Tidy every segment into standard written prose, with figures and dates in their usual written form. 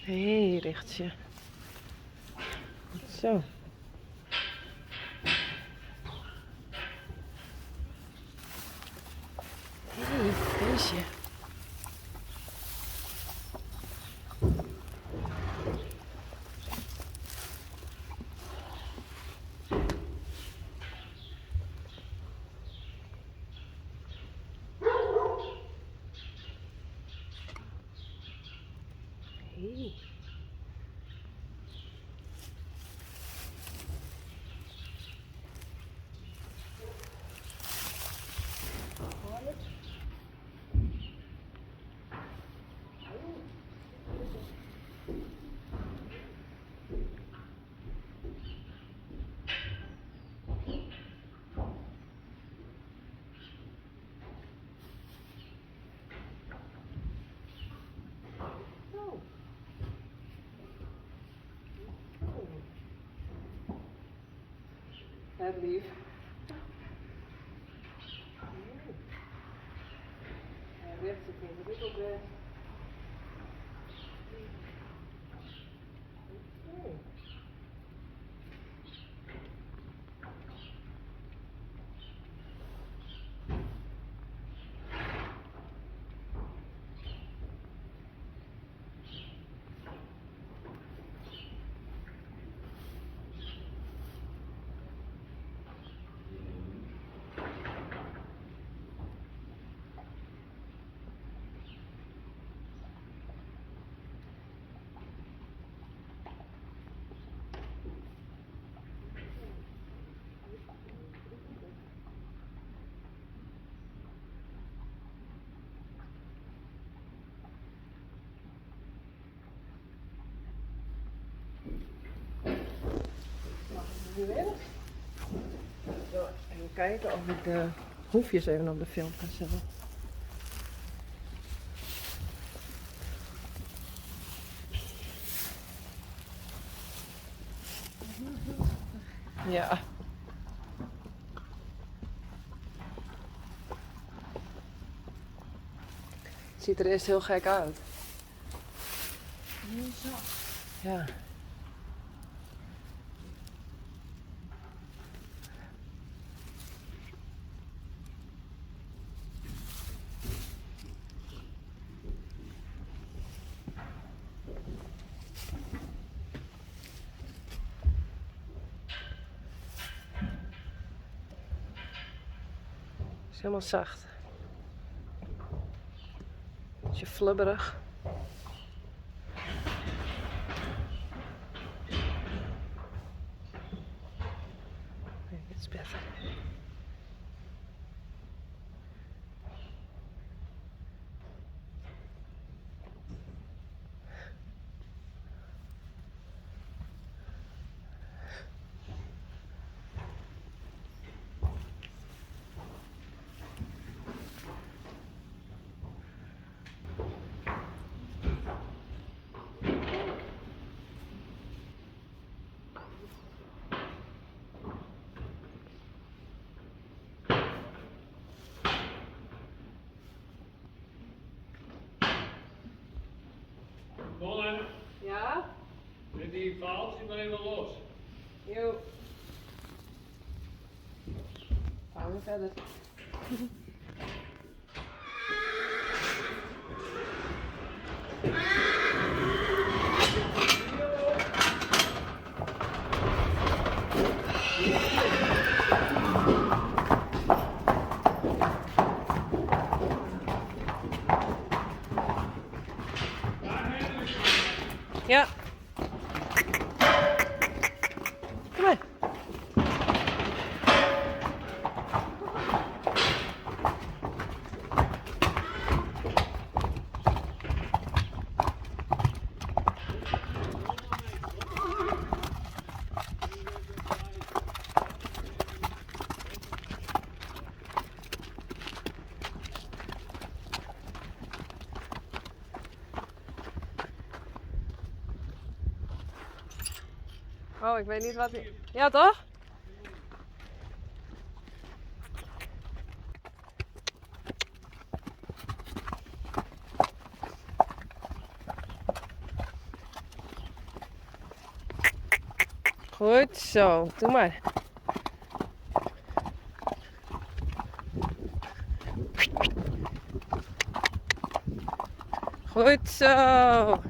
Hé, Richtsje. Zo. Hé, beestje. Hey. Het lief. Rechts vind ik ook best. Zo, even kijken of ik de hoefjes even op de film kan zetten. Ja. Het ziet er eerst heel gek uit. Heel zacht. Ja. Het is helemaal zacht. Beetje flubberig. Maybe it's better. Bonne, Ja? met die vaaltje maar even los. Jo. Gaan we verder. Ja. Kom maar. Oh, ik weet niet wat. Ja, toch? Goed zo, doe mar. Goed zo.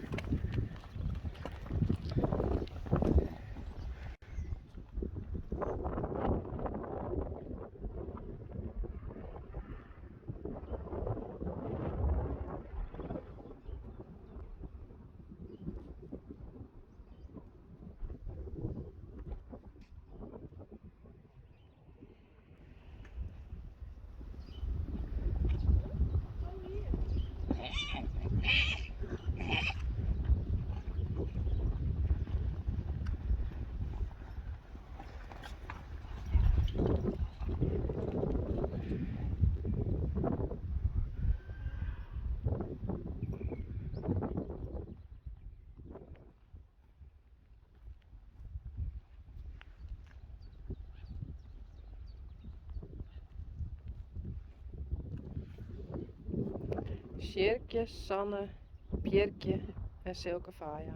Sjirkje, Sanne, Bjirkje en Silke Vaja.